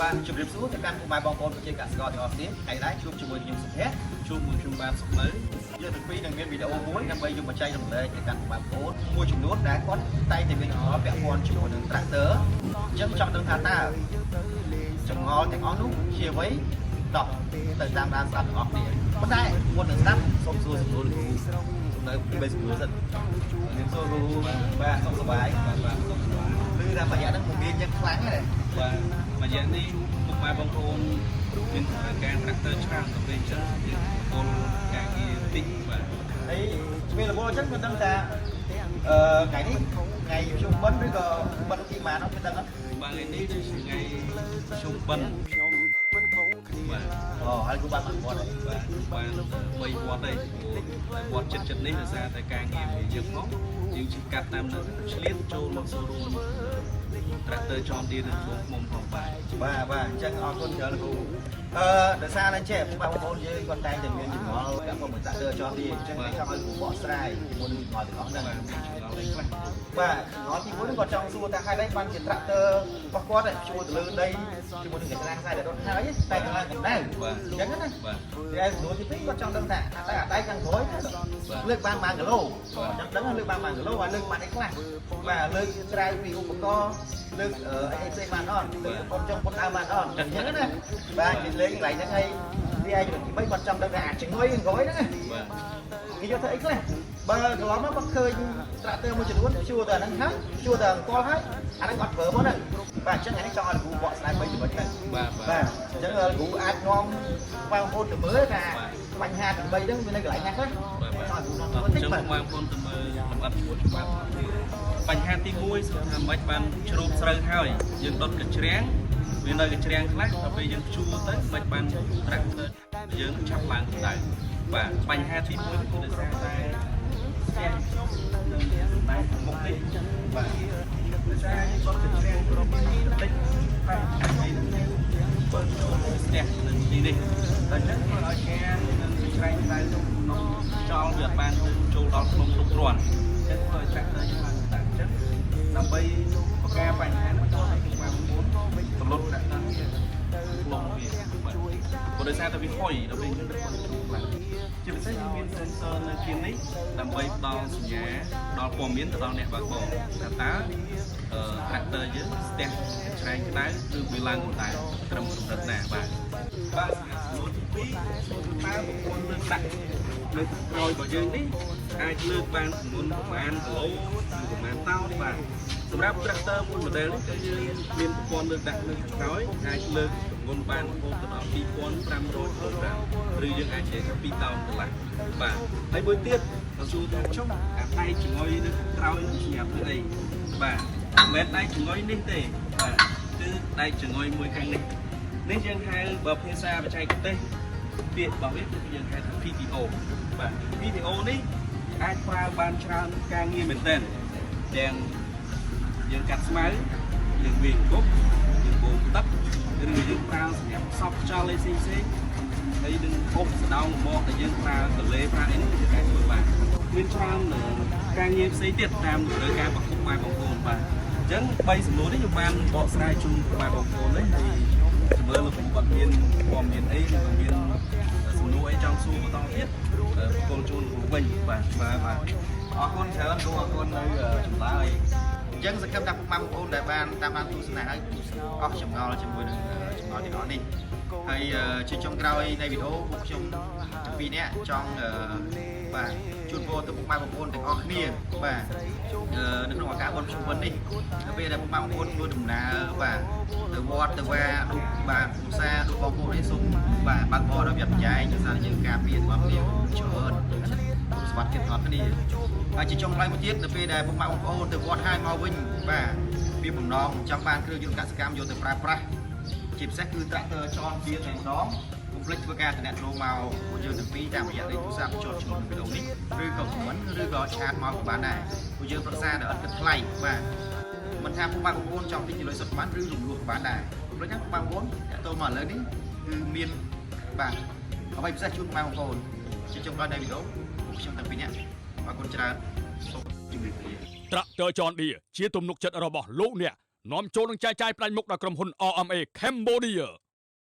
បាទជម្រាបសួរទៅកាន់ពុកម៉ែបងប្អូនប្រជាកសិករទាំងអស់គ្នាថ្ងៃនេះជួបជាមួយខ្ញុំសុភ័ក្រ ជួបមួយខ្ញុំបាទសុខនៅ យើងទាំងពីរនឹងមានវីដេអូមួយដើម្បីយកមកចែករំលែកទៅកាន់ពុកម៉ែបងប្អូនមួយចំនួនដែលគាត់តែងតែមានចម្ងល់ពាក់ព័ន្ធជាមួយនឹង tractor អញ្ចឹងចង់ដឹងថាតើចម្ងល់ទាំងអស់នោះជាអ្វីតោះទៅតាមដានស្ដាប់ទាំងអស់គ្នាប៉ុន្តែមុននឹងស្ដាប់សូមសួរសំណួរលោកគ្រូសំណើពីបីសំណួរសិនមានសួរគ្រូបាទសុខសប្បាយ បាទបាទសុខសប្បាយ ឮថាមួយរយៈហ្នឹងមមាញឹកខ្លាំងណាស់ បាទមួយរយៈនេះពុកម៉ែបងប្អូនមានការត្រាក់ទ័រច្រើនទៅពេលអញ្ចឹងយើងពលការងារតិចបាទ ហើយពេលរវល់អញ្ចឹងមិនដឹងថាអឺថ្ងៃនេះថ្ងៃជុំបិណ្ឌឬក៏បិណ្ឌទីម៉ានអត់មិនដឹងអត់ បាទថ្ងៃនេះដូចជាថ្ងៃជុំបិណ្ឌបាទ អូហើយគូបានបានគាត់ហើយ បាទបាន3វត្តហើយវត្តចិត្តចិត្តនេះដោយសារតែការងារវាយើងផងយើងជិះកាត់តាមនៅឆ្លៀតចូលមកសួររួមត្រាក់ទ័រ John Deere នៅក្នុងឃុំផងបាទ បាទបាទអញ្ចឹងអរគុណច្រើនលោកគ្រូអឺដោយសារតែចេះបងប្អូនយើងគាត់តែងតែមានចម្ងល់ពាក់ព័ន្ធមួយ tractor John Deere អញ្ចឹងចង់ឲ្យគ្រូបកស្រាយជាមួយនឹងចម្ងល់ទាំងអស់ហ្នឹង បាទមានចម្ងល់អីខ្លះ បាទចម្ងល់ទី1ហ្នឹងគាត់ចង់សួរថាហេតុអីបានជា tractor របស់គាត់ជួលទៅលើដីជាមួយនឹងកច្រាំងខ្សែដែលរត់ហើយតែកន្លែងកម្ដៅ បាទ អញ្ចឹងណា បាទ តែសំណួរទី2គាត់ចង់ដឹងថាអាតែអាដៃខាងក្រោយលើកបានប៉ុន្មានគីឡូចង់ដឹងលើកបានប៉ុន្មានគីឡូហើយលើកបានអីខ្លះបាទលើកក្រៅពីឧបករណ៍លើកអីផ្សេងបានអត់លើកប៉ុនចុងប៉ុនដើមបានអត់អញ្ចឹងណាបាទនិយាយលេងកន្លែងហ្នឹងហើយទីឯចំណុចទី3គាត់ចង់ដឹងថាអាចងុយខាងក្រោយហ្នឹង បាទ គេយកធ្វើអីខ្លះបើកន្លងមកគាត់ឃើញត្រាក់ទ័រមួយចំនួនជួទៅអាហ្នឹងហើយជួទៅអង្គលហើយអាហ្នឹងគាត់ប្រើមកហ្នឹងបាទអញ្ចឹងអានេះចង់ឲ្យលោកគ្រូបកស្រាយ3ចំណុចហ្នឹង បាទបា បាទ ទ អញ្ចឹងលោកគ្រូអាចនាំបងប្អូនទៅមើលថាបញ្ហាទាំង3ហ្នឹងវានៅកន្លែងណាខ្លះ បាទបាទ ចង់ឲ្យគ្រូនាំ អ ទៅបន្ ញ្ចឹង តិចបាទ បងប្អូនទៅមើលលម្អិតជាមួយច្បាប់បញ្ហាទី1សួរថាម៉េចបានជ្រូកស្រូវហើយយើងដុតកញ្ច្រាំងវានៅកញ្ច្រាំងខ្លះដល់ពេលយើងជួទៅមិនបានត្រាក់ទ័រយើងឆាប់ឡើងកម្ដៅបាទបញ្ហាទី1គឺដោយសារតែស្ទះនឹងតែមុខនេះបាទដោយសារយើងដុតកញ្ច្រាំងតិចតែនេះបើចូលស្ទះនឹងទីនេះតែអញ្ចឹងធ្វើឲ្យការនឹងកញ្ច្រាំងក្ដៅក្នុង ចោលវាអត់បានចូលដល់ក្នុងគ្រប់គ្រាន់អញ្ចឹងធ្វើឲ្យត្រាក់ទ័រយើងឡើងតែអញ្ចឹងដើម្បីបង្ការបញ្ហានោះចូលឲ្យបងប្អូនបលុតត្រាក់ទ័រវាលងវាបាទព្រោះដោយសារតែវាហុយដល់ពេលយើងទៅចូលខ្លាំងជាពិសេសយើងមាន sensor នៅជាងនេះដើម្បីផ្ដល់សញ្ញាដល់ព័ត៌មានទៅដល់អ្នកបើកបរថាតើអឺត្រាក់ទ័រយើងស្ទះច្រែងក្តៅឬវាឡើងកម្ដៅត្រឹមកម្រិតណាបាទបាទសម្រាប់សំណួរទី2សួរថាតើប្រព័ន្ធលើកដាក់ នៅខាងក្រោយរបស់យើងនេះអាចលើកបានចំនួនប្រមាណគីឡូឬប្រមាណតោនបាទសម្រាប់ tractor មួយ model នេះគឺយើងមានប្រព័ន្ធលើកដាក់នៅខាងក្រោយអាចលើកទម្ងន់បានរហូតដល់2500គីឡូក្រាមឬយើងអាចនិយាយថា2តោនកន្លះបាទហើយមួយទៀតเราសួរថាចុះអាដៃចង្អុយនៅខាងក្រោយនេះសម្រាប់ធ្វើអីបាទមិនមែនដៃចង្អុយនេះទេបាទគឺដៃចង្អុយមួយខាងនេះនេះយើងហៅបើភាសាបច្ចេកទេស ពាក្យរបស់វាគឺយើងហៅថា PTO បាទ PTO នេះអាចប្រើបានច្រើនការងារមែនទែនទាំងយើងកាត់ស្មៅយើងវាយគប់យើងបូមទឹកឬយើងប្រើសម្រាប់សប់ខ្យល់អីផ្សេងផ្សេងហើយនឹងអូសស្ដោងមកដែលយើងប្រើទលេប្រើអីនេះគឺអាចធ្វើបានមានច្រើនការងារផ្សេងទៀតតាមតម្រូវការរបស់ពុកម៉ែបងប្អូនបាទអញ្ចឹង3សំណួរនេះខ្ញុំបានបកស្រាយជូនពុកម៉ែបងប្អូននេះហើយជំរឿលោកគ្រូគាត់មានព័ត៌មានអីឬក៏មាន សំណួរអីចង់សួរបន្តទៀតបកលជូនគ្រូវិញបាទ បាទបាទអរគុណច្រើនគ្រូអរគុណនៅចម្លើយអញ្ចឹងសង្ឃឹមថាពុកម៉ែបងប្អូនដែលបានតាមដានទស្សនាហើយអស់ចម្ងល់ជាមួយនឹងចម្ងល់ទាំងអស់នេះហើយជាចុងក្រោយនៃវីដេអូពួកខ្ញុំទាំងពីរនាក់ចង់បាទជូនពរទៅពុកម៉ែបងប្អូនទាំងអស់គ្នាបាទនៅក្នុងឱកាសបុណ្យភ្ជុំបិណ្ឌនេះនៅពេលដែលពុកម៉ែបងប្អូនធ្វើដំណើរបាទទៅវត្តទៅវាដូចបាទគ្រួសារដូចបងប្អូននេះសូមបាទបើកបរដោយប្រយ័ត្នប្រយែងដោយសារយើងការពារទាំងអស់គ្នាច្រើនសុវត្ថិភាពទាំងអស់គ្នាហើយជាចុងក្រោយមួយទៀតនៅពេលដែលពុកម៉ែបងប្អូនទៅវត្តហើយមកវិញបាទមានបំណងចង់បានគ្រឿងយន្តកសិកម្មយកទៅប្រើប្រាស់ជាពិសេសគឺត្រាក់ទ័រ John Deere តែម្ដងកុំភ្លេចធ្វើការតំណែងមកពួកយើងទាំងពីរតាមរយៈលេខទូរស័ព្ទចុចឈ្មោះក្នុងវីដេអូនេះឬក៏ comment ឬក៏ chat មកក៏បានដែរពួកយើងប្រឹក្សាដោយឥតគិតថ្លៃបាទមិនថាពុកម៉ែបងប្អូនចង់ទិញជាលុយសុទ្ធបានឬរំលោះក៏បានដែរកុំភ្លេចណាពុកម៉ែបងប្អូនតាក់ទងមកឥឡូវនេះគឺមានបាទអ្វីពិសេសជូនពុកម៉ែបងប្អូនជាចុងក្រោយនៃវីដេអូពួកខ្ញុំទាំងពីរនាក់អរគុណច្រើនសូមជម្រាបលា ត្រាក់ទ័រ John Deere ជាទំនុកចិត្តរបស់លោកអ្នក នាំចូលនិងចែកចាយផ្ដាច់មុខដល់ក្រុមហ៊ុន RMA Cambodia។